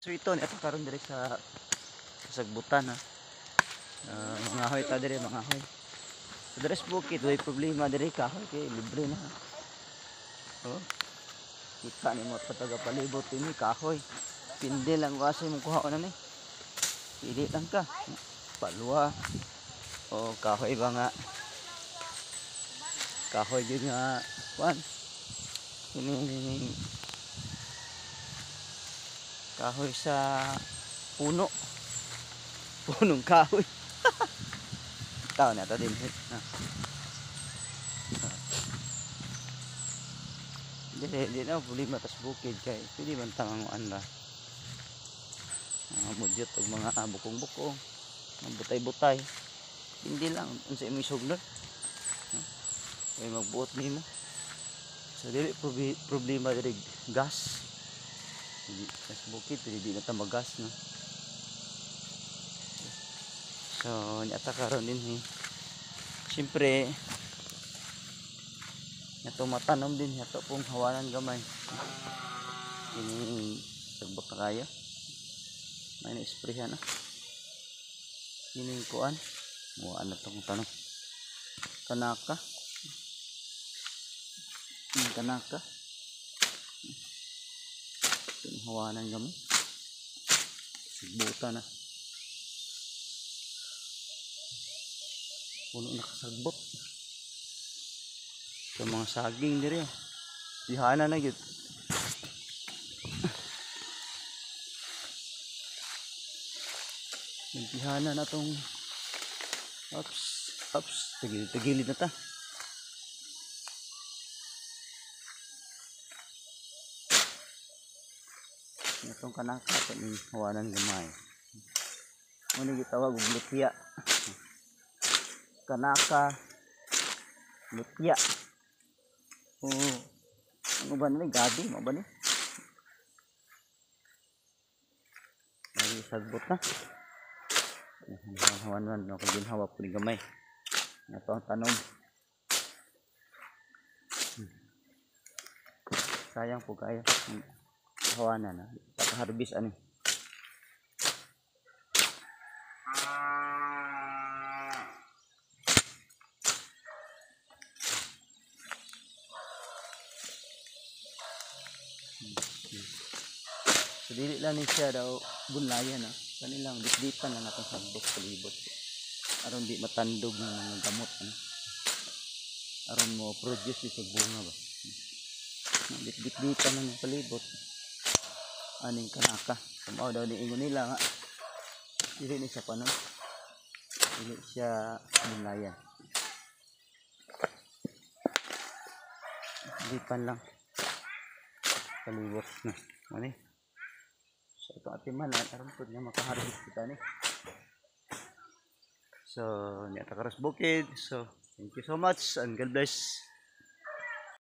So ito, ito karon diri sa sagbutan ha. Mga hoy ta diri, mga hoy. So diri sa bukid, way problema diri kahoy kay libre na. Oh. Kita nimo pataga palibot ini kahoy. Pindi lang kasi mong kuhaon na ni. Pili lang ka. Palwa. O kahoy ba nga? Kahoy gyud nga kuan. Ini kahoy sa puno. Punong kahoy. Tao na ta din. Ha. Dili na problema tas bukid kay pwede man tanganguan ra. Mga mudyot og mga bukong-bukong, mga butay-butay. Hindi lang unsa imong suglon. Kay magbuot nimo. So dili problema diri gas. Dili tas bukid pwede di na ta magas, no. So niata karon din eh. Siyempre nato matanom din ato pong hawanan gamay. Ini sagbot na kayo. May na-sprayhan na. Ini kuan. Muan na tong tanong. Kanaka. Ini kanaka. Ini hawanan gamay. Sagbutan na. Puno na kasagbot. Sa mga saging diri. Dihana na gyud. Dihana na tong ups, ups, tagilid-tagilid na ta. Itong kanaka ito ni hawanan gamay. Muna gitawag og lutya. Kanaka lutya. Oo. Ano ba ni gabi mo ba ni? Mali sagbot na. Hawanan no kay ginhawa po ni gamay. Ito ang tanom. Sayang po kayo. Hawanan na. Paka-harvest ani. So dili lang ni siya daw bunlayan ha. Kanilang dipdipan lang atong sandok palibot. Aron di matandog ng mga gamot ano. Aron mo produce sa bunga ba. Dipdipan lang ang palibot. Aning kanaka. Mao daw ni ingon nila nga. Dili ni siya panon. Dili siya bunlayan. Dipan lang palibot na. Mani. So ito atiman aron pud nga makaharvest kita ni. So niya ta karos bukid. So thank you so much and God bless.